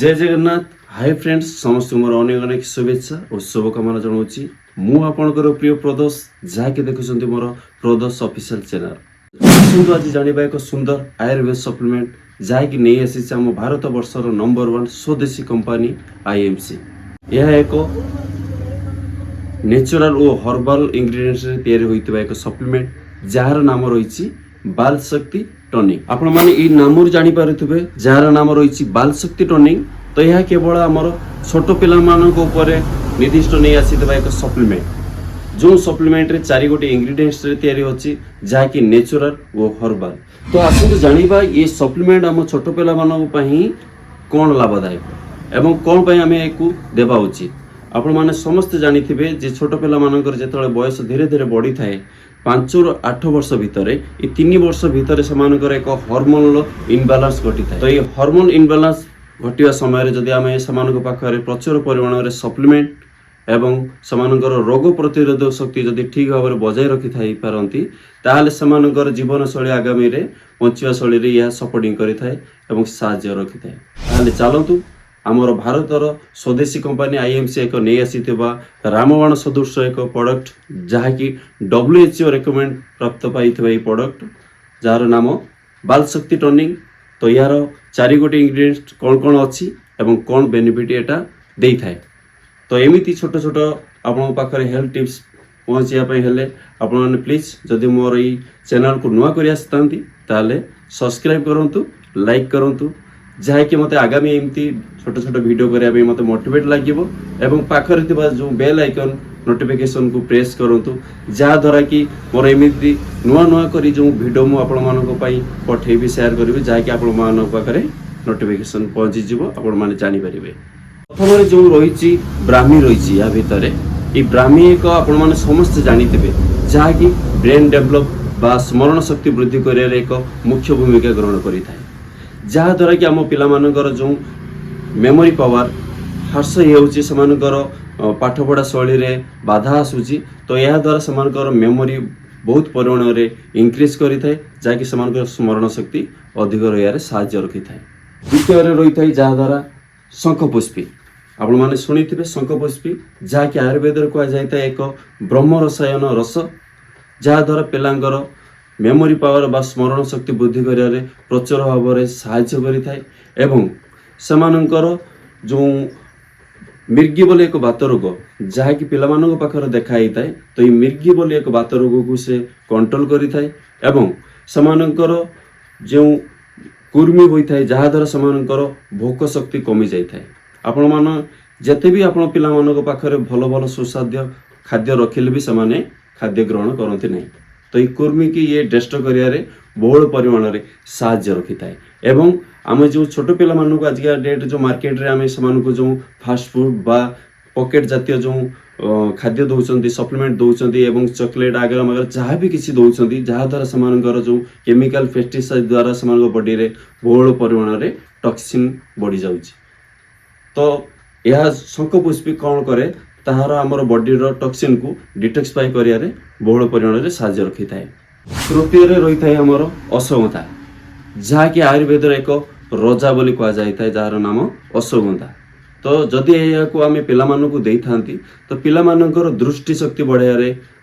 ଜୟ Jagannath. High friends, ସମସ୍ତଙ୍କୁ ମୋର ଅନେକ ଅନେକ ଶୁଭେଚ୍ଛା ଓ ଶୁଭକାମନା ଜଣାଉଛି। ମୁଁ ଆପଣଙ୍କର ପ୍ରିୟ ପ୍ରଦୋଷ, ଯାହାକି ଦେଖୁଛନ୍ତି ମୋର ପ୍ରଦୋଷ ଅଫିସିଆଲ ଚ୍ୟାନେଲ। ଆସନ୍ତୁ, ଆଜି ଜାଣିବା ଏକ ସୁନ୍ଦର ଆୟୁର୍ବେଦ ସପ୍ଲିମେଣ୍ଟ, ଯାହାକି ନେଇ ଆସିଛି ଆମ ଭାରତ ବର୍ଷର ନମ୍ବର ୱାନ୍ ସ୍ୱଦେଶୀ କମ୍ପାନୀ ଆଇଏମ୍ସି। ଏହା ଏକ ନ୍ୟାଚୁରାଲ ଓ ହର୍ବାଲ ଇନଗ୍ରିଡିଏଣ୍ଟସରେ ତିଆରି ହୋଇଥିବା ଏକ ସପ୍ଲିମେଣ୍ଟ, ଯାହାର ନାମ ରହିଛି ବାଲ ଶକ୍ତି ଟନିକ୍। ଆପଣମାନେ ଏଇ ନାମରୁ ଜାଣିପାରୁଥିବେ, ଯାହାର ନାମ ରହିଛି ବାଲ ଶକ୍ତି ଟନିକ୍, ତ ଏହା କେବଳ ଆମର ଛୋଟ ପିଲାମାନଙ୍କ ଉପରେ ନିର୍ଦ୍ଦିଷ୍ଟ ନେଇ ଆସିଥିବା ଏକ ସପ୍ଲିମେଣ୍ଟ, ଯେଉଁ ସପ୍ଲିମେଣ୍ଟରେ ଚାରି ଗୋଟି ଇନଗ୍ରିଡିଏଣ୍ଟସରେ ତିଆରି ଅଛି, ଯାହାକି ନ୍ୟାଚୁରାଲ ଓ ହର୍ବାଲ। ତ ଆସନ୍ତୁ ଜାଣିବା, ଏ ସପ୍ଲିମେଣ୍ଟ ଆମ ଛୋଟ ପିଲାମାନଙ୍କ ପାଇଁ କ'ଣ ଲାଭଦାୟକ ଏବଂ କ'ଣ ପାଇଁ ଆମେ ଏହାକୁ ଦେବା ଉଚିତ। ଆପଣମାନେ ସମସ୍ତେ ଜାଣିଥିବେ ଯେ ଛୋଟ ପିଲାମାନଙ୍କର ଯେତେବେଳେ ବୟସ ଧୀରେ ଧୀରେ ବଢ଼ିଥାଏ, 5ରୁ 8 ବର୍ଷ ଭିତରେ, ଏ 3 ବର୍ଷ ଭିତରେ ସେମାନଙ୍କର ଏକ ହରମୋନର ଇନବାଲାନ୍ସ ଘଟିଥାଏ। ତ ଏଇ ହରମୋନ ଇନବାଲାନ୍ସ ଘଟିବା ସମୟରେ ଯଦି ଆମେ ସେମାନଙ୍କ ପାଖରେ ପ୍ରଚୁର ପରିମାଣରେ ସପ୍ଲିମେଣ୍ଟ ଏବଂ ସେମାନଙ୍କର ରୋଗ ପ୍ରତିରୋଧକ ଶକ୍ତି ଯଦି ଠିକ୍ ଭାବରେ ବଜାୟ ରଖିଥାଇ ପାରନ୍ତି, ତାହେଲେ ସେମାନଙ୍କର ଜୀବନଶୈଳୀ, ଆଗାମୀରେ ବଞ୍ଚିବା ଶୈଳୀରେ ଏହା ସପୋର୍ଟିଂ କରିଥାଏ ଏବଂ ସାହାଯ୍ୟ ରଖିଥାଏ। ତାହେଲେ ଚାଲନ୍ତୁ, ଆମର ଭାରତର ସ୍ୱଦେଶୀ କମ୍ପାନୀ ଆଇଏମ୍ସି ଏକ ନେଇ ଆସିଥିବା ରାମବାଣ ସଦୃଶ ଏକ ପ୍ରଡକ୍ଟ, ଯାହାକି WHO recommend ପ୍ରାପ୍ତ ପାଇଥିବା ଏହି ପ୍ରଡକ୍ଟ, ଯାହାର ନାମ ବାଲଶକ୍ତି ଟନିକ୍। ତ ଏହାର ଚାରି ଗୋଟି ଇନଗ୍ରିଡିଏଣ୍ଟ କ'ଣ କ'ଣ ଅଛି ଏବଂ କ'ଣ ବେନିଫିଟ୍ ଏଇଟା ଦେଇଥାଏ। ତ ଏମିତି ଛୋଟ ଛୋଟ ଆପଣଙ୍କ ପାଖରେ ହେଲ୍ଥ ଟିପ୍ସ ପହଞ୍ଚିବା ପାଇଁ ହେଲେ ଆପଣମାନେ ପ୍ଲିଜ୍, ଯଦି ମୋର ଏଇ ଚ୍ୟାନେଲକୁ ନୂଆ କରି ଆସିଥାନ୍ତି, ତାହେଲେ ସବସ୍କ୍ରାଇବ୍ କରନ୍ତୁ, ଲାଇକ୍ କରନ୍ତୁ, ଯାହାକି ମୋତେ ଆଗାମୀ ଏମିତି ଛୋଟ ଛୋଟ ଭିଡ଼ିଓ କରିବା ପାଇଁ ମୋତେ ମୋଟିଭେଟ୍ ଲାଗିବ। ଏବଂ ପାଖରେ ଥିବା ଯେଉଁ ବେଲ୍ ଆଇକନ୍ ନୋଟିଫିକେସନକୁ ପ୍ରେସ୍ କରନ୍ତୁ, ଯାହାଦ୍ୱାରା କି ମୋର ଏମିତି ନୂଆ ନୂଆ କରି ଯେଉଁ ଭିଡ଼ିଓ ମୁଁ ଆପଣମାନଙ୍କ ପାଇଁ ପଠେଇବି, ସେୟାର କରିବି, ଯାହାକି ଆପଣମାନଙ୍କ ପାଖରେ ନୋଟିଫିକେସନ୍ ପହଞ୍ଚିଯିବ, ଆପଣମାନେ ଜାଣିପାରିବେ। ପ୍ରଥମରେ ଯେଉଁ ରହିଛି, ବ୍ରାହ୍ମୀ ରହିଛି ୟା ଭିତରେ। ଏଇ ବ୍ରାହ୍ମୀ ଏକ ଆପଣମାନେ ସମସ୍ତେ ଜାଣିଥିବେ, ଯାହାକି ବ୍ରେନ୍ ଡେଭଲପ୍ ବା ସ୍ମରଣ ଶକ୍ତି ବୃଦ୍ଧି କରିବାରେ ଏକ ମୁଖ୍ୟ ଭୂମିକା ଗ୍ରହଣ କରିଥାଏ, ଯାହାଦ୍ୱାରା କି ଆମ ପିଲାମାନଙ୍କର ଯେଉଁ ମେମୋରି ପାୱାର ହ୍ରାସ ହେଇଯାଉଛି, ସେମାନଙ୍କର ପାଠପଢ଼ା ଶୈଳୀରେ ବାଧା ଆସୁଛି, ତ ଏହାଦ୍ୱାରା ସେମାନଙ୍କର ମେମୋରି ବହୁତ ପରିମାଣରେ ଇନକ୍ରିଜ୍ କରିଥାଏ, ଯାହାକି ସେମାନଙ୍କର ସ୍ମରଣ ଶକ୍ତି ଅଧିକ ରହିବାରେ ସାହାଯ୍ୟ ରଖିଥାଏ। ଦ୍ୱିତୀୟରେ ରହିଥାଏ ଯାହାଦ୍ୱାରା ଶଙ୍ଖପୁଷ୍ପୀ। ଆପଣମାନେ ଶୁଣିଥିବେ ଶଙ୍ଖପୁଷ୍ପୀ, ଯାହାକି ଆୟୁର୍ବେଦରେ କୁହାଯାଇଥାଏ ଏକ ବ୍ରହ୍ମ ରସାୟନ ରସ, ଯାହାଦ୍ୱାରା ପିଲାଙ୍କର ମେମୋରି ପାୱାର ବା ସ୍ମରଣ ଶକ୍ତି ବୃଦ୍ଧି କରିବାରେ ପ୍ରଚୁର ଭାବରେ ସାହାଯ୍ୟ କରିଥାଏ। ଏବଂ ସେମାନଙ୍କର ଯେଉଁ ମିର୍ଗି ବୋଲି ଏକ ବାତ ରୋଗ, ଯାହାକି ପିଲାମାନଙ୍କ ପାଖରେ ଦେଖା ହେଇଥାଏ, ତ ଏଇ ମିର୍ଗି ବୋଲି ଏକ ବାତ ରୋଗକୁ ସେ କଣ୍ଟ୍ରୋଲ କରିଥାଏ। ଏବଂ ସେମାନଙ୍କର ଯେଉଁ କୁର୍ମି ହୋଇଥାଏ, ଯାହାଦ୍ୱାରା ସେମାନଙ୍କର ଭୋକ ଶକ୍ତି କମି ଯାଇଥାଏ, ଆପଣମାନ ଯେତେ ବି ଆପଣ ପିଲାମାନଙ୍କ ପାଖରେ ଭଲ ଭଲ ସୁସ୍ୱାଦ୍ୟ ଖାଦ୍ୟ ରଖିଲେ ବି ସେମାନେ ଖାଦ୍ୟ ଗ୍ରହଣ କରନ୍ତି ନାହିଁ, ତ ଏଇ କୁର୍ମିକି ଇଏ ଡେଷ୍ଟ୍ରୟ କରିବାରେ ବହୁଳ ପରିମାଣରେ ସାହାଯ୍ୟ ରଖିଥାଏ। ଏବଂ ଆମେ ଯେଉଁ ଛୋଟ ପିଲାମାନଙ୍କୁ ଆଜିକା ଡେଟ୍ ଯେଉଁ ମାର୍କେଟରେ ଆମେ ସେମାନଙ୍କୁ ଯେଉଁ ଫାଷ୍ଟଫୁଡ଼ ବା ପକେଟ୍ ଜାତୀୟ ଯେଉଁ ଖାଦ୍ୟ ଦେଉଛନ୍ତି, ସପ୍ଲିମେଣ୍ଟ ଦେଉଛନ୍ତି ଏବଂ ଚକୋଲେଟ୍ ଆଗର ମାଗର ଯାହା ବି କିଛି ଦେଉଛନ୍ତି, ଯାହାଦ୍ୱାରା ସେମାନଙ୍କର ଯେଉଁ କେମିକାଲ ପେଷ୍ଟିସାଇଡ୍ ଦ୍ୱାରା ସେମାନଙ୍କ ବଡ଼ିରେ ବହୁଳ ପରିମାଣରେ ଟକ୍ସିନ୍ ବଢ଼ିଯାଉଛି। ତ ଏହା ଶଙ୍ଖପୁଷ୍ପୀ କ'ଣ କରେ? ତାହାର ଆମର ବଡ଼ିର ଟକ୍ସିନ୍କୁ ଡିଟକ୍ସିଫାଇ କରିବାରେ ବହୁଳ ପରିମାଣରେ ସାହାଯ୍ୟ ରଖିଥାଏ। ତୃତୀୟରେ ରହିଥାଏ ଆମର ଅଶ୍ୱଗନ୍ଧା, ଯାହାକି ଆୟୁର୍ବେଦର ଏକ ରଜା ବୋଲି କୁହାଯାଇଥାଏ, ଯାହାର ନାମ ଅଶ୍ୱଗନ୍ଧା। ତ ଯଦି ଏହାକୁ ଆମେ ପିଲାମାନଙ୍କୁ ଦେଇଥାନ୍ତି, ତ ପିଲାମାନଙ୍କର ଦୃଷ୍ଟି ଶକ୍ତି ବଢ଼ାଇବାରେ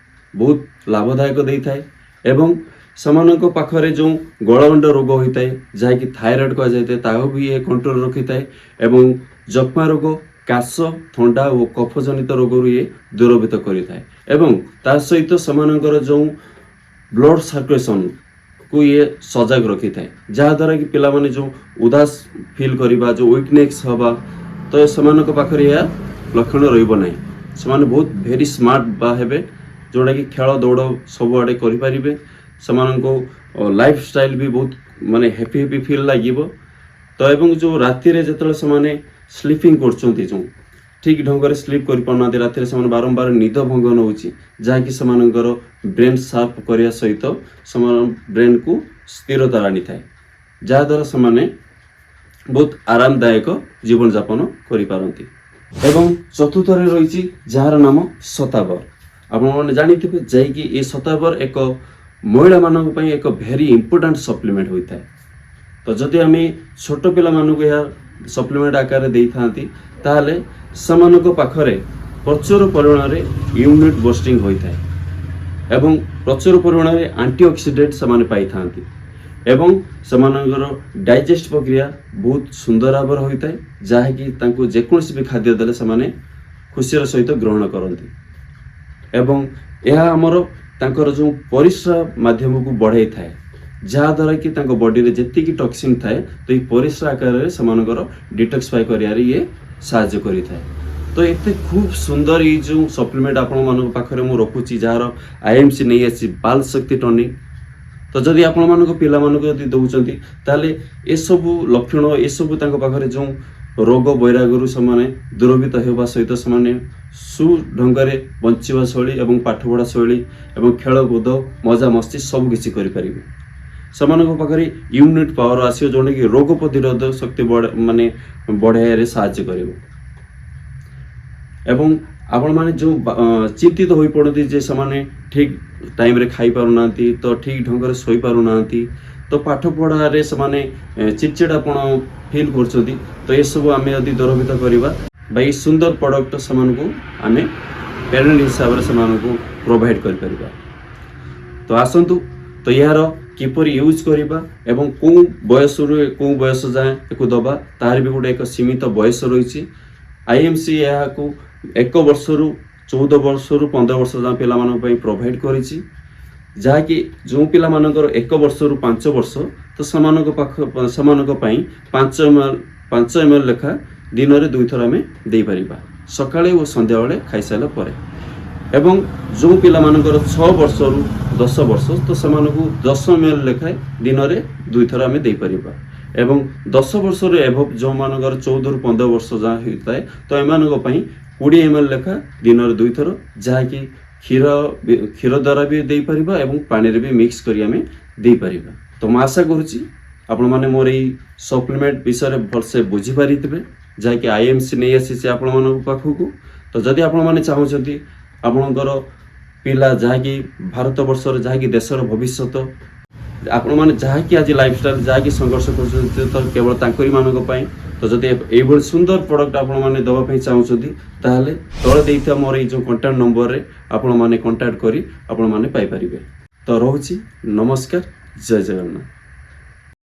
ବହୁତ ଲାଭଦାୟକ ଦେଇଥାଏ। ଏବଂ ସେମାନଙ୍କ ପାଖରେ ଯେଉଁ ଗଳଗଣ୍ଡ ରୋଗ ହୋଇଥାଏ, ଯାହାକି ଥାଇରଏଡ଼ କୁହାଯାଇଥାଏ, ତାହାକୁ ବି ଇଏ କଣ୍ଟ୍ରୋଲ ରଖିଥାଏ। ଏବଂ ଯକ୍ଷ୍ମା ରୋଗ, କାଶ, ଥଣ୍ଡା ଓ କଫଜନିତ ରୋଗରୁ ଇଏ ଦୂରଭୂତ କରିଥାଏ। ଏବଂ ତା ସହିତ ସେମାନଙ୍କର ଯେଉଁ ବ୍ଲଡ଼ ସାର୍କୁଲେସନକୁ ଇଏ ସଜାଗ ରଖିଥାଏ, ଯାହାଦ୍ୱାରା କି ପିଲାମାନେ ଯେଉଁ ଉଦାସ ଫିଲ୍ କରିବା, ଯେଉଁ ୱିକନେସ୍ ହେବା, ତ ସେମାନଙ୍କ ପାଖରେ ଏହା ଲକ୍ଷଣ ରହିବ ନାହିଁ। ସେମାନେ ବହୁତ ଭେରି ସ୍ମାର୍ଟ ବା ହେବେ, ଯେଉଁଟାକି ଖେଳ ଦୌଡ଼ ସବୁଆଡ଼େ କରିପାରିବେ। ସେମାନଙ୍କୁ ଲାଇଫ୍ ଷ୍ଟାଇଲ୍ ବି ବହୁତ ମାନେ ହ୍ୟାପି ହ୍ୟାପି ଫିଲ୍ ଲାଗିବ। ତ ଏବଂ ଯେଉଁ ରାତିରେ ଯେତେବେଳେ ସେମାନେ ସ୍ଲିପିଂ କରୁଛନ୍ତି, ଯେଉଁ ଠିକ୍ ଢଙ୍ଗରେ ସ୍ଲିପ୍ କରିପାରୁନାହାନ୍ତି, ରାତିରେ ସେମାନେ ବାରମ୍ବାର ନିଦ ଭଙ୍ଗନ ହେଉଛି, ଯାହାକି ସେମାନଙ୍କର ବ୍ରେନ୍ ସାର୍ପ କରିବା ସହିତ ସେମାନଙ୍କ ବ୍ରେନ୍କୁ ସ୍ଥିରତା ଆଣିଥାଏ, ଯାହାଦ୍ୱାରା ସେମାନେ ବହୁତ ଆରାମଦାୟକ ଜୀବନଯାପନ କରିପାରନ୍ତି। ଏବଂ ଚତୁର୍ଥରେ ରହିଛି ଯାହାର ନାମ ଶତାବର। ଆପଣମାନେ ଜାଣିଥିବେ ଯାଇକି ଏ ଶତାବର ଏକ ମହିଳାମାନଙ୍କ ପାଇଁ ଏକ ଭେରି ଇମ୍ପୋର୍ଟାଣ୍ଟ ସପ୍ଲିମେଣ୍ଟ ହୋଇଥାଏ। ତ ଯଦି ଆମେ ଛୋଟ ପିଲାମାନଙ୍କୁ ଏହା ସପ୍ଲିମେଣ୍ଟ ଆକାରରେ ଦେଇଥାନ୍ତି, ତାହେଲେ ସେମାନଙ୍କ ପାଖରେ ପ୍ରଚୁର ପରିମାଣରେ ଇମ୍ୟୁନିଟି ବୁଷ୍ଟିଂ ହୋଇଥାଏ ଏବଂ ପ୍ରଚୁର ପରିମାଣରେ ଆଣ୍ଟିଅକ୍ସିଡେଣ୍ଟ ସେମାନେ ପାଇଥାନ୍ତି ଏବଂ ସେମାନଙ୍କର ଡାଇଜେଷ୍ଟ ପ୍ରକ୍ରିୟା ବହୁତ ସୁନ୍ଦର ଭାବରେ ହୋଇଥାଏ, ଯାହାକି ତାଙ୍କୁ ଯେକୌଣସି ବି ଖାଦ୍ୟ ଦେଲେ ସେମାନେ ଖୁସିର ସହିତ ଗ୍ରହଣ କରନ୍ତି। ଏବଂ ଏହା ଆମର ତାଙ୍କର ଯେଉଁ ପରିସ୍ରା ମାଧ୍ୟମକୁ ବଢ଼ାଇଥାଏ, ଯାହାଦ୍ୱାରା କି ତାଙ୍କ ବଡ଼ିରେ ଯେତିକି ଟକ୍ସିନ୍ ଥାଏ, ତ ଏଇ ପରିସ୍ରା ଆକାରରେ ସେମାନଙ୍କର ଡିଟକ୍ସିଫାଏ କରିବାରେ ଇଏ ସାହାଯ୍ୟ କରିଥାଏ। ତ ଏତେ ଖୁବ୍ ସୁନ୍ଦର ଏଇ ଯେଉଁ ସପ୍ଲିମେଣ୍ଟ ଆପଣମାନଙ୍କ ପାଖରେ ମୁଁ ରଖୁଛି, ଯାହାର ଆଇଏମ୍ସି ନେଇ ଆସିଛି ବାଲ ଶକ୍ତି ଟନିକ୍। ତ ଯଦି ଆପଣମାନଙ୍କ ପିଲାମାନଙ୍କୁ ଯଦି ଦେଉଛନ୍ତି, ତାହେଲେ ଏସବୁ ଲକ୍ଷଣ, ଏସବୁ ତାଙ୍କ ପାଖରେ ଯେଉଁ ରୋଗ ବୈରାଗରୁ ସେମାନେ ଦୂରଭୂତ ହେବା ସହିତ ସେମାନେ ସୁଢଙ୍ଗରେ ବଞ୍ଚିବା ଶୈଳୀ ଏବଂ ପାଠପଢ଼ା ଶୈଳୀ ଏବଂ ଖେଳକୁଦ, ମଜାମସ୍ତି ସବୁ କିଛି କରିପାରିବେ। ସେମାନଙ୍କ ପାଖରେ ଇମ୍ୟୁନିଟି ପାୱାର ଆସିବ, ଯେଉଁଟାକି ରୋଗ ପ୍ରତିରୋଧ ଶକ୍ତି ମାନେ ବଢ଼ାଇବାରେ ସାହାଯ୍ୟ କରିବ। ଏବଂ ଆପଣମାନେ ଯେଉଁ ଚିନ୍ତିତ ହୋଇପଡ଼ନ୍ତି ଯେ ସେମାନେ ଠିକ୍ ଟାଇମ୍ରେ ଖାଇପାରୁନାହାନ୍ତି, ତ ଠିକ୍ ଢଙ୍ଗରେ ଶୋଇପାରୁନାହାନ୍ତି, ତ ପାଠ ପଢ଼ାରେ ସେମାନେ ଚିଡ଼ଚିଡ଼ାପଣ ଫିଲ୍ କରୁଛନ୍ତି, ତ ଏସବୁ ଆମେ ଯଦି ଦୂରଭୂତ କରିବା ବା ଏଇ ସୁନ୍ଦର ପ୍ରଡ଼କ୍ଟ ସେମାନଙ୍କୁ ଆମେ ପ୍ୟାରେଣ୍ଟ ହିସାବରେ ସେମାନଙ୍କୁ ପ୍ରୋଭାଇଡ଼ କରିପାରିବା। ତ ଆସନ୍ତୁ, ତ ଏହାର କିପରି ୟୁଜ୍ କରିବା ଏବଂ କେଉଁ ବୟସରୁ କେଉଁ ବୟସ ଯାଏଁ ଏକୁ ଦେବା, ତାହାର ବି ଗୋଟେ ଏକ ସୀମିତ ବୟସ ରହିଛି। ଆଇଏମ୍ସି ଏହାକୁ 1 ବର୍ଷରୁ 14 ବର୍ଷରୁ 15 ବର୍ଷ ଯାଏଁ ପିଲାମାନଙ୍କ ପାଇଁ ପ୍ରୋଭାଇଡ଼ କରିଛି, ଯାହାକି ଯେଉଁ ପିଲାମାନଙ୍କର 1 ବର୍ଷରୁ 5 ବର୍ଷ, ତ ସେମାନଙ୍କ ପାଇଁ 5 ml, 5 ml ଲେଖା ଦିନରେ ଦୁଇଥର ଆମେ ଦେଇପାରିବା, ସକାଳେ ଓ ସନ୍ଧ୍ୟାବେଳେ ଖାଇସାରିଲା ପରେ। ଏବଂ ଯେଉଁ ପିଲାମାନଙ୍କର 6 ବର୍ଷରୁ 10 ବର୍ଷ, ତ ସେମାନଙ୍କୁ 10 ml ଲେଖାଏଁ ଦିନରେ ଦୁଇଥର ଆମେ ଦେଇପାରିବା। ଏବଂ 10 ବର୍ଷରୁ ଏବଭ ଯେଉଁମାନଙ୍କର 14ରୁ 15 ବର୍ଷ ଯାଏଁ ହୋଇଥାଏ, ତ ଏମାନଙ୍କ ପାଇଁ 20 ml ଲେଖା ଦିନରେ ଦୁଇଥର, ଯାହାକି କ୍ଷୀର ଦ୍ୱାରା ବି ଦେଇପାରିବା ଏବଂ ପାଣିରେ ବି ମିକ୍ସ କରି ଆମେ ଦେଇପାରିବା। ତ ମୁଁ ଆଶା କରୁଛି ଆପଣମାନେ ମୋର ଏଇ ସପ୍ଲିମେଣ୍ଟ ବିଷୟରେ ଭଲସେ ବୁଝିପାରିଥିବେ, ଯାହାକି ଆଇଏମ୍ସି ନେଇ ଆସିଛି ଆପଣମାନଙ୍କ ପାଖକୁ। ତ ଯଦି ଆପଣମାନେ ଚାହୁଁଛନ୍ତି ଆପଣଙ୍କର ପିଲା, ଯାହାକି ଭାରତ ବର୍ଷର, ଯାହାକି ଦେଶର ଭବିଷ୍ୟତ, ଆପଣମାନେ ଯାହାକି ଆଜି ଲାଇଫଷ୍ଟାଇଲ୍ ଯାହାକି ସଂଘର୍ଷ କରୁଛନ୍ତି, ତ କେବଳ ତାଙ୍କରି ମାନଙ୍କ ପାଇଁ, ତ ଯଦି ଏଇଭଳି ସୁନ୍ଦର ପ୍ରଡ଼କ୍ଟ ଆପଣମାନେ ଦେବା ପାଇଁ ଚାହୁଁଛନ୍ତି, ତାହେଲେ ତଳେ ଦେଇଥିବା ମୋର ଏଇ ଯେଉଁ କଣ୍ଟାକ୍ଟ ନମ୍ବରରେ ଆପଣମାନେ କଣ୍ଟାକ୍ଟ କରି ଆପଣମାନେ ପାଇପାରିବେ। ତ ରହୁଛି, ନମସ୍କାର, ଜୟ ଜଗନ୍ନାଥ।